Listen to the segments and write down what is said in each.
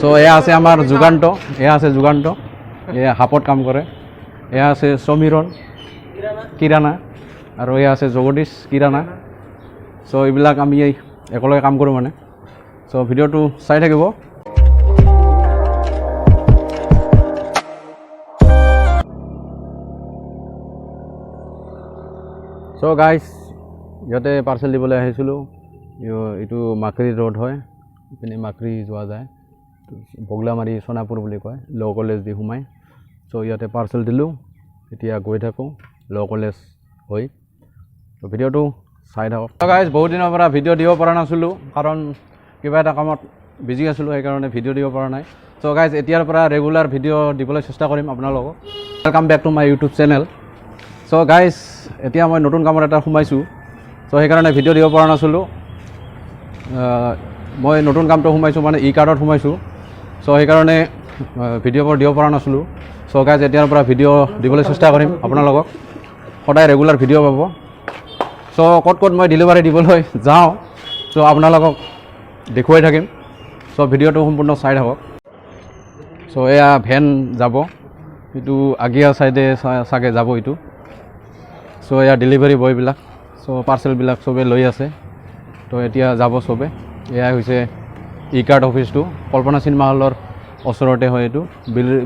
চ' এয়া আছে আমাৰ যুগান্ত, এয়া আছে যুগান্ত, এয়া হাপত কাম কৰে। এয়া আছে সমীৰণ কিৰাণা আৰু এয়া আছে জগদীশ কিৰাণা। চ' এইবিলাক আমি এই একেলগে কাম কৰোঁ মানে। চ' ভিডিঅ'টো চাই থাকিব। চ' গাইজ, ইয়াতে পাৰ্চেল দিবলৈ আহিছিলোঁ। এইটো মাকৰি ৰোড হয়, ইপিনে মাকৰি যোৱা যায়, বগলামাৰী সোণাপুৰ বুলি কয়, ল' কলেজ দি সোমাই। চ' ইয়াতে পাৰ্চেল দিলোঁ, এতিয়া গৈ থাকোঁ ল' কলেজ হৈ। ত' ভিডিঅ'টো চাই থাকক। গাইজ, বহুত দিনৰ পৰা ভিডিঅ' দিব পৰা নাছিলোঁ, কাৰণ কিবা এটা কামত বিজি আছিলোঁ, সেইকাৰণে ভিডিঅ' দিব পৰা নাই। চ' গাইজ, এতিয়াৰ পৰা ৰেগুলাৰ ভিডিঅ' দিবলৈ চেষ্টা কৰিম আপোনালোকক। Welcome back to my YouTube channel. So guys, এতিয়া মই নতুন কামত এটা সোমাইছোঁ, চ' সেইকাৰণে ভিডিঅ' দিব পৰা নাছিলোঁ। মই নতুন কামটো সোমাইছোঁ মানে ই কাৰ্ডত সোমাইছোঁ, চ' সেইকাৰণে ভিডিঅ'বোৰ দিব পৰা নাছিলোঁ। চ' গাইজ, এতিয়াৰ পৰা ভিডিঅ' দিবলৈ চেষ্টা কৰিম আপোনালোকক, সদায় ৰেগুলাৰ ভিডিঅ' পাব। চ' ক'ত ক'ত মই ডেলিভাৰী দিবলৈ যাওঁ, চ' আপোনালোকক দেখুৱাই থাকিম। চ' ভিডিঅ'টো সম্পূৰ্ণ চাই থাকক। চ' এয়া ভেন যাব, এইটো আগিয়া চাইডে চাগে যাব এইটো। চ' এয়া ডেলিভাৰী বয়বিলাক, চ' পাৰ্চেলবিলাক চবে লৈ আছে, তো এতিয়া যাব চবে। এয়াই হৈছে ই কাৰ্ড অফিচটো, কল্পনা চিনেমা হলৰ ওচৰতে হয় এইটো,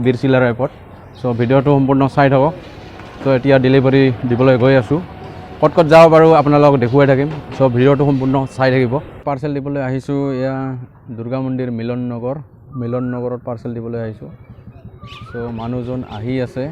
বীৰচিলাৰ এপত। চ' ভিডিঅ'টো সম্পূৰ্ণ চাই থাকক। চ' এতিয়া ডেলিভাৰী দিবলৈ গৈ আছোঁ, ক'ত ক'ত যাওঁ বাৰু আপোনালোকক দেখুৱাই থাকিম। চ' ভিডিঅ'টো সম্পূৰ্ণ চাই থাকিব। পাৰ্চেল দিবলৈ আহিছোঁ, এয়া দুৰ্গা মন্দিৰ মিলন নগৰ, মিলন নগৰত পাৰ্চেল দিবলৈ আহিছোঁ। চ' মানুহজন আহি আছে।